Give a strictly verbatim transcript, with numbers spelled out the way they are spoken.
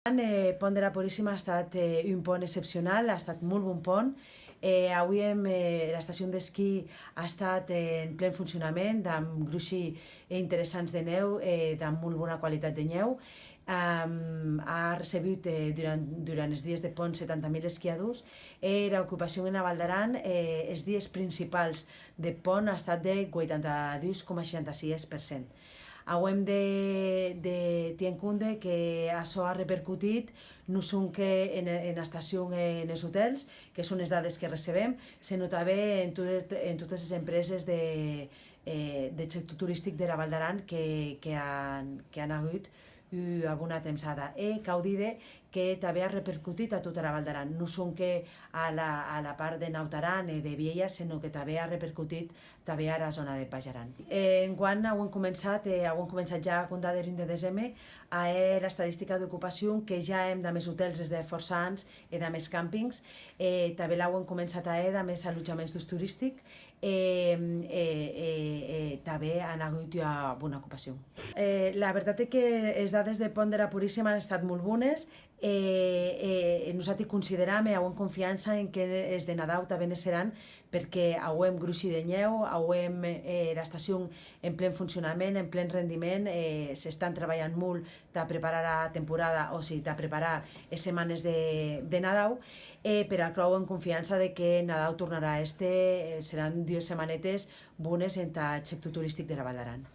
Eh, Pont de la Puríssima a estat, eh, un pont excepcional, a estat molt bon pont. Eh, auíem, eh, era estacion d'esquí a estat en plen foncionament, damb grushi e interessants de nèu, eh, damb molt bona qualitat de nhèu. Am, a recebut, eh, durant, durant es dies de pont setanta mil esquiadors, e era ocupacion ena Val d'Aran, eh, es dies principals de pont a estat de vuitanta-dus coma seishanta-sies per cent. Auem de, de tier en compde que açò a repercutit non sonque en, ena estacion e enes otèls, que son es dades que recebem, senon tanben en totes, en totes es empreses de, eh, deth sector toristic dera Val d'Aran que, que an, que an agut ua bona tempsada. E cau díder que tanben a repercutit a tota era Val d'Aran, non sonque a la, a la part de Naut Aran e de Vielha, senon que tanben a repercutit tanben ara zòna deth Baish Aran. E enguan auem començat, e auem començat ja a compdar der un de deseme, a hèr era estadistica d'ocupacion que ja hèm damb es otèls des de fòrça ans e damb es càmpings, e tanben l'auem començat a hèr damb es alotjaments d'ús toristic, e, e, e, e tanben an agut ua bona ocupacion. Eh, la vertat ei que es dades de Pont dera Puríssima an estat molt bones, e, e, e nosati consideram e auem confiança en que es de Nadau tanben ne seràn, perque auem grushi de nhèu, auem, eh, era estacion en plen foncionament, en plen rendiment, e s'estan trabalhant molt tà preparar era temporada, o sigui, tà preparar es setmanes de, de Nadau, e per aquerò auem confiança de que Nadau tornarà a èster, eh, seràn dues setmanetes bones entath sector toristic dera Val d'Aran.